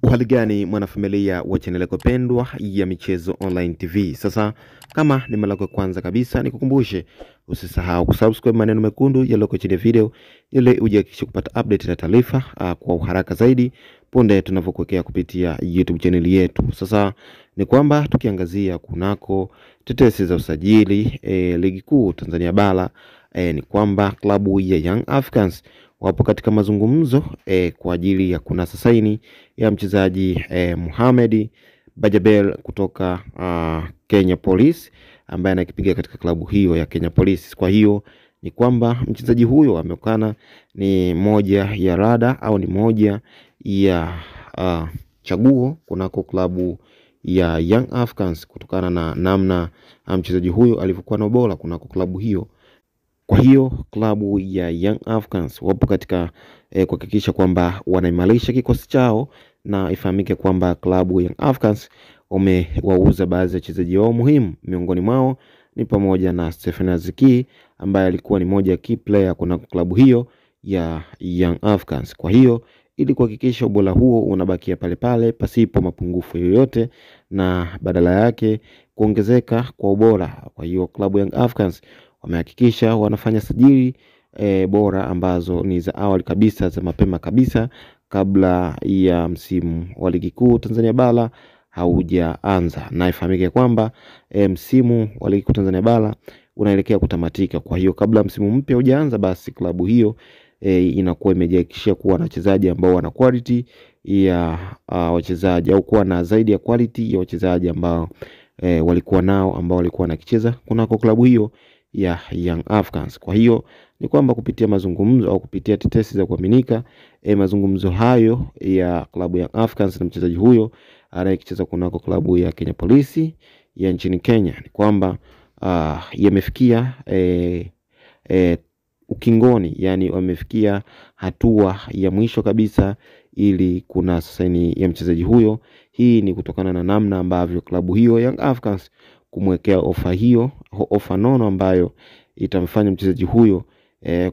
Uhali gani mwanafamilia wa channel yako pendwa ya Michezo Online TV. Sasa kama ni mara yako ya kwanza kabisa, nikukumbushe usisahau kusubscribe maneno mekundu yaliyoko chini ya video ili ujihakikishe kupata update na taarifa kwa uharaka zaidi punde tunavyokuwekea kupitia YouTube channel yetu. Sasa ni kwamba tukiangazia kunako tetesi za usajili ligi kuu Tanzania bara, ni kwamba klabu ya Young Africans wapo katika mazungumzo kwa ajili ya kunasa saini ya mchezaji Mohamed Bajabel kutoka Kenya Police ambaye anakipiga katika klabu hiyo ya Kenya Police. Kwa hiyo ni kwamba mchezaji huyo ameonekana ni moja ya rada au ni moja ya chaguo kunako klabu ya Young Africans kutokana na namna mchezaji huyo alivyokuwa na ubora kunako klabu hiyo. Kwa hiyo klabu ya Young Africans wapo katika kuhakikisha kwamba wanaimarisha kikosi chao, na ifahamike kwamba klabu Young Africans wamewauza baadhi ya wachezaji wao muhimu, miongoni mwao ni pamoja na Stephen Aziki ambaye alikuwa ni moja ya key player kuna klabu hiyo ya Young Africans. Kwa hiyo ili kuhakikisha ubora huo unabakia pale pale pasipo mapungufu yoyote na badala yake kuongezeka kwa ubora, kwa hiyo klabu Young Africans wamehakikisha wanafanya sajili bora ambazo ni za awali kabisa, za mapema kabisa kabla ya msimu wa ligi kuu Tanzania bara haujaanza. Na ifahamike kwamba msimu wa ligi kuu Tanzania bara unaelekea kutamatika. Kwa hiyo kabla msimu mpya hujaanza, basi klabu hiyo inakuwa imejihakikishia kuwa na wachezaji ambao wana quality ya wachezaji au kuwa na zaidi ya quality ya wachezaji ambao walikuwa nao ambao walikuwa wanakicheza kunako klabu hiyo ya Young Africans. Kwa hiyo ni kwamba kupitia mazungumzo au kupitia tetesi za kuaminika, mazungumzo hayo ya klabu ya Africans na mchezaji huyo anayecheza kunako klabu ya Kenya Police ya nchini Kenya ni kwamba yamefikia ukingoni, yani wamefikia hatua ya mwisho kabisa ili kuna saini ya mchezaji huyo. Hii ni kutokana na namna ambavyo klabu hiyo Young Africans kumwekea ofa hiyo, ofa nono ambayo itamfanya mchezaji huyo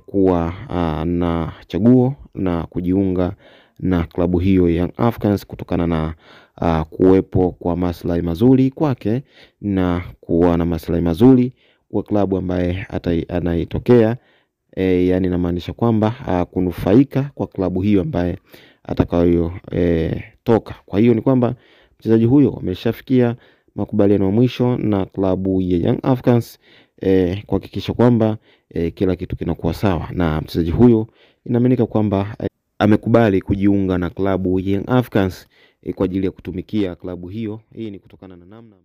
kuwa na chaguo na kujiunga na klabu hiyo Young Africans kutokana na kuwepo kwa maslahi mazuri kwake na kuwa na maslahi mazuri kwa klabu ambaye anaitokea, yani inamaanisha kwamba kunufaika kwa klabu hiyo ambaye atakayo toka. Kwa hiyo ni kwamba mchezaji huyo ameshafikia makubaliano ya mwisho na klabu ya Young Africans kuhakikisha kwamba kila kitu kinakuwa sawa, na mchezaji huyo inaaminika kwamba amekubali kujiunga na klabu Young Africans kwa ajili ya kutumikia klabu hiyo. Hii ni kutokana na namna